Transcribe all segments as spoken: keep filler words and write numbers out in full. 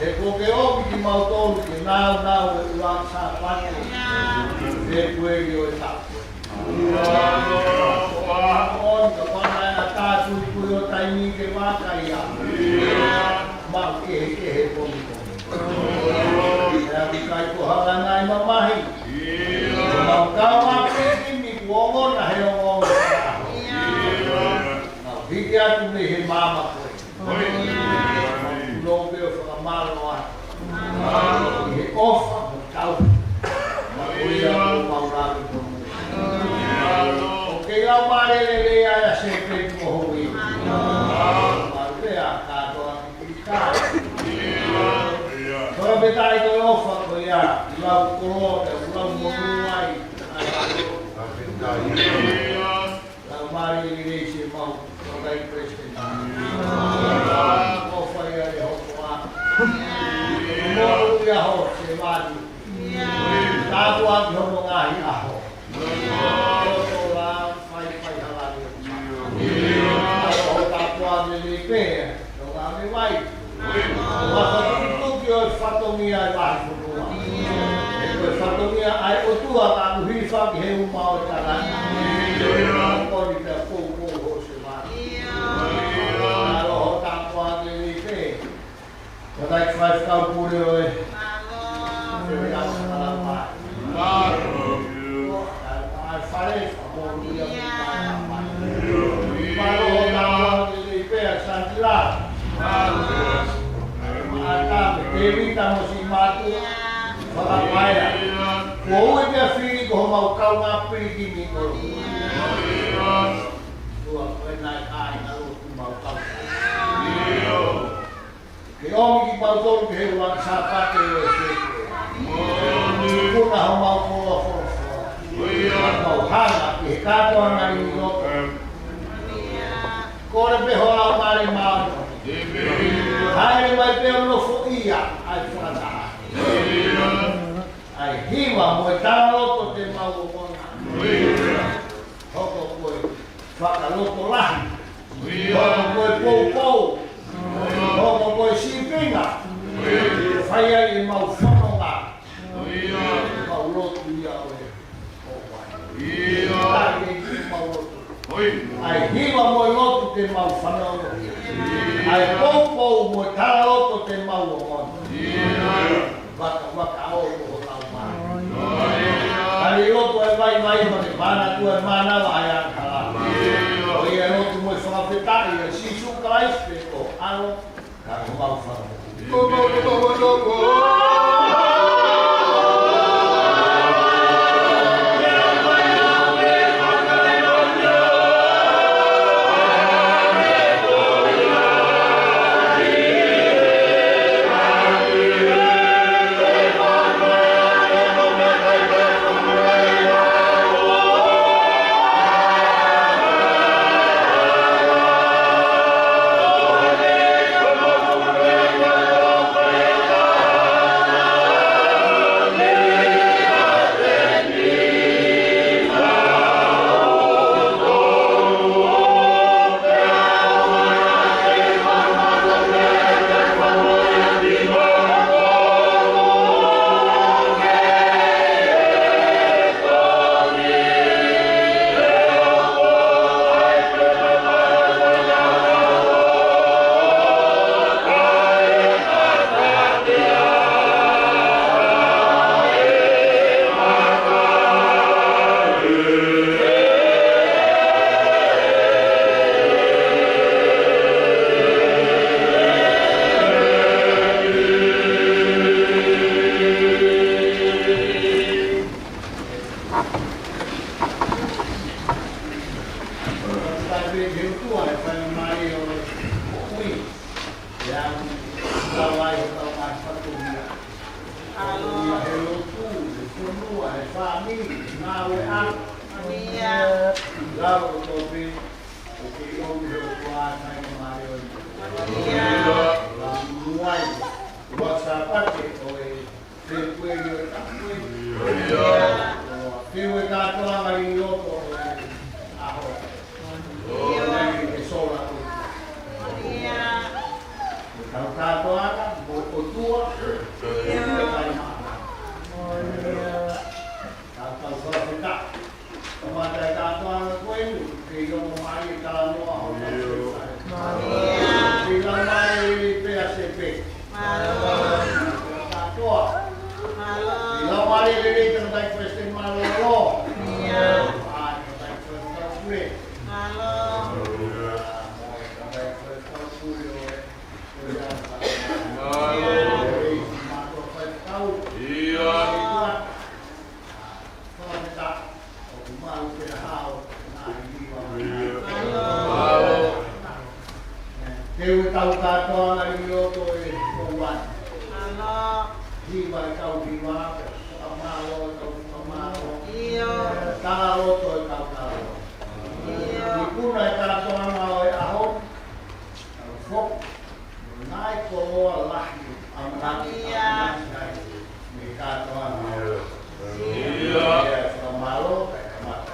He kuo ke ʻomi kimautolu ke nāunau e ʻuluaki Sāpate, he kuo ʻi ai e tapu. ʻOni ka pana e ʻatā kuikui ʻo taimi ke vakai ai. Maʻu kehekehe pomi pomi. ʻE ʻikai ko e hanga nai mamahi. Mau kau ʻa piki mi kuo ongona he ongoongo. Mau hiki atu mei he maama ko ē. Nō pē ʻo fakamālō atu. ʻI he ʻofa mo e tauhi. Ko ia ʻoku mau lave mo. ʻOku kei lau mālele lelei ai ʻa Sēpeni mo Houʻeiki. Mau pea kātoa ki ka. Fakafetaʻi ko e ʻofa ko ia. Lau koloa pea lau monū ai. Lau mālele lelei Sēmau, Tokaiʻi Palesiteni. ʻOfa ia ʻe hoko ā. Mou ia ho Sēmau. Tāpuaki hono ngaahi ʻaho. Tōtō la fai fai halali. Tāpuaki lelei pē. Tokaiʻi mai. Mafatutuki ʻo e fatongia ʻi Vahefonua. He ko e fatongia ʻa e ʻOtua ka kuo hifaki he uma ʻo e tangata. Ko ni pea poupou ho Sēmau. Mālō hoʻo tāpuaki lelei pē. Ko e faifekau pule ʻo e. Mālō. Fele au sa la mai. Mālō. Ai fale, fakamoʻoni ia. Mālō hoʻo tāpuaki lelei pē ʻa Santila. Mālō. Ai tā me Tēvita mo Simatu. Fakamaea. Kuo ui pea fili ko homau kaungā pilikimi ʻo e ʻOtua. ʻOtua ko ena ʻa e kāingalotu mau kau. Ke ʻomi kimautolu ki he ʻuluaki Sāpate ʻo e Siasi. Tukuna homau koloa folofola. Mau hanga ki he kātoanga ʻi loto. Kole pē ho Laumālie Māʻoniʻoni. Hāʻele mai pea nofoʻia ʻa e fakataha. ʻA e hiva mo e talaloto te mau ongona. Hoko ko e fakalotolahi. Hoko ko e poupou. Hoko ko e sīpinga. Fai ai ʻemau fononga. Mau lotu ia ʻo e ʻOtua. ʻA e hiva mo e lotu te mau fanongo. ʻA e poupou mo e talaloto te mau ongona. Vakavaka ʻo ho Laumālie. Tali lotu ʻa e vaivai ma ke mana tua e mana va ʻa e ʻahala. ʻOku ʻi ai e lotu mo e fakafetaʻi ʻia Sīsū Kalaisi ko e ʻAlo. Ka ko mau fanongo. Ia, ʻoku tau ai hotau ngaahi fatongia. Fatongia he lotu, he fonua, he fāmili, he ngāue ʻaho. Lalo ʻo tō pē, ʻoku kei ʻomi he ʻOtua ʻa e faingamālie ʻo e moʻui. Lalo muai, ua Sāpate ʻo e Fēpueli ʻo e taʻu ko eni. ʻOku fiu e kātoanga ʻi loto ʻo e ʻaho. ʻOku ʻi ai e sola ʻo e ʻOtua. Ko e kau kātoanga, mo e ʻOtua. Ko e kai maʻa. Kau kau fakafetaʻi. Kamata e kātoanga ko eni, kei ʻomai e talanoa ʻo e ʻOtua. Kei lau mai e pea se pe. Mālō. Kātoa. Mālō. Kei lau mai e lelei tangataʻi Palesiteni Mālōlō. Ia. Ai, tangataʻi Palesiteni Pule. Mālō. Ai, tangataʻi Palesiteni Pule ʻo e, ʻo e ʻAsa. Mālō. Lelei mātuʻa faifekau. Ia. Fakafetaʻi, ʻoku malu ke hao, ngaahi hiva. Mālō. Teu e tau kātoanga ʻi loto e ʻOtua. Mālō. Hiva e kau hiva, fakamālō e kau fakamālō. ʻIo. Talaloto e kau talaloto. ʻIo. Ikuna e kātoanga ʻo e ʻaho. Tau foki. Ngaahi koloa lahi ʻamanaki ʻamanaki ai mei kātoa. Ia. Ia, fakamālō, kae kamata.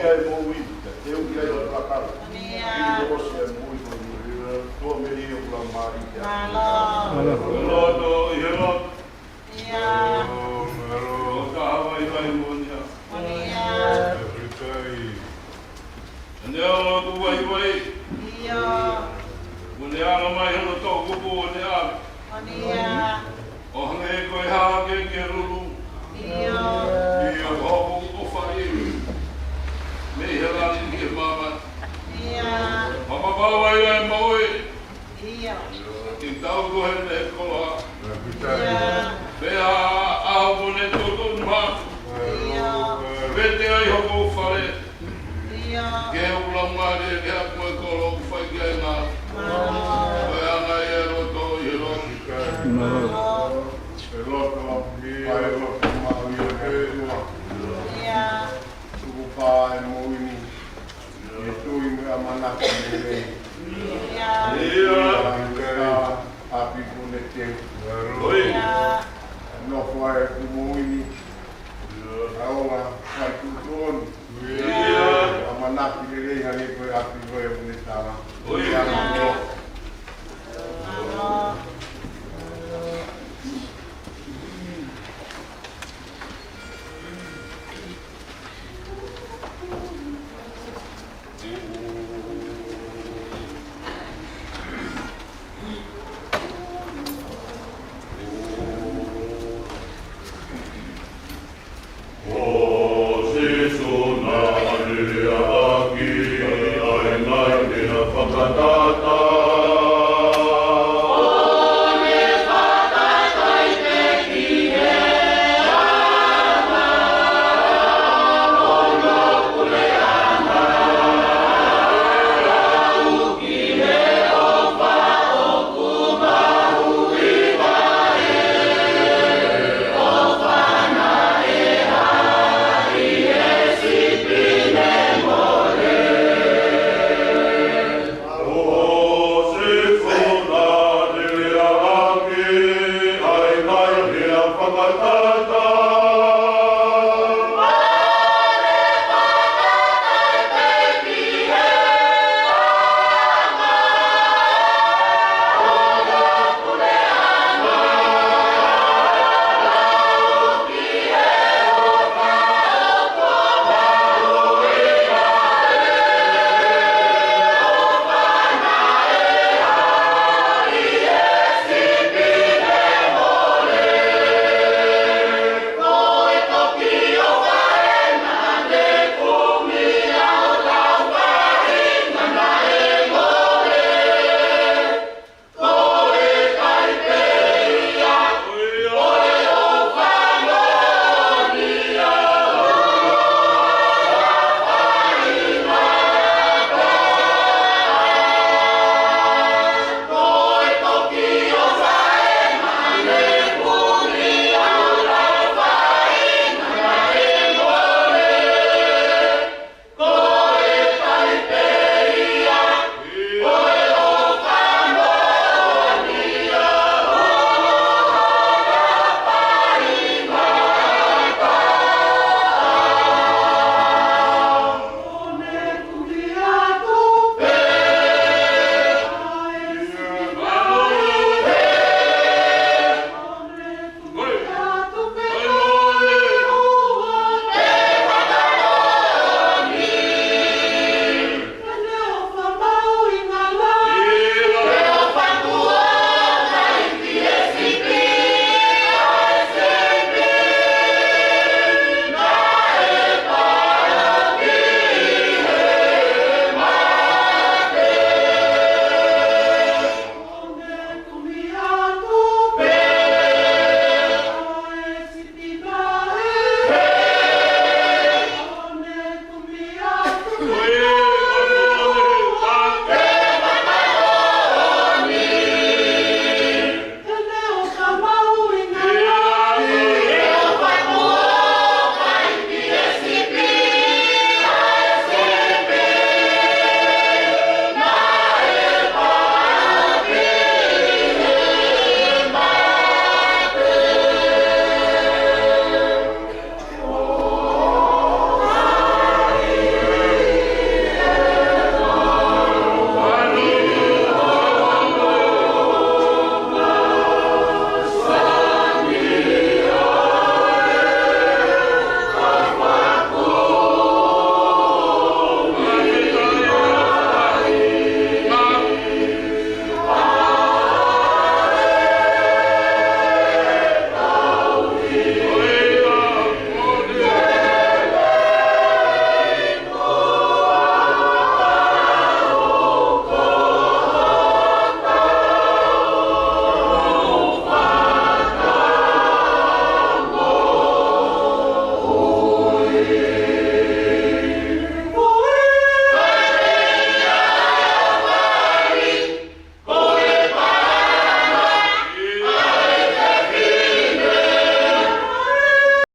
ʻi ai e moʻui, ʻe uki ai hoto kakano. Ia. ʻI he ʻosi ʻa e moʻui ko eni. Tuʻa melie ʻoku lau mai ki ai. Mālō. Mālō. Loto, ʻi he loto. Ia. Mālō, mālō. Ka hawaii vai moʻoni ia. Moʻoni ia. ʻE filikai. ʻEne ʻalu ʻo vaivai. Ia. ʻOku ne ʻalu mai hono toʻukupu ʻo ne ʻalu. Moʻoni ia. ʻO hangē ko e hā ke ke lulu. Ia. Ia, ko hoku ʻofa ʻi. Ko fale. ʻIo. Ke u laumālie ke aku e kolo ʻoku fai ki ai e ngāue. Ko e anga ia e loto ʻi he loto. E loto, ʻa e loto maʻu ʻi he ʻOtua. ʻIo. Tuku pē e moʻui ni, ʻi he tui mo e ʻamanaki lelei. ʻIo. ʻApi pune teu. ʻIo. Nofo ai ʻeku moʻui ni. ʻAola, fai tuʻutuʻuni. ʻIo. ʻAmanaki lelei hangē ko e ʻapi ko ē ʻoku ne tala. ʻIo.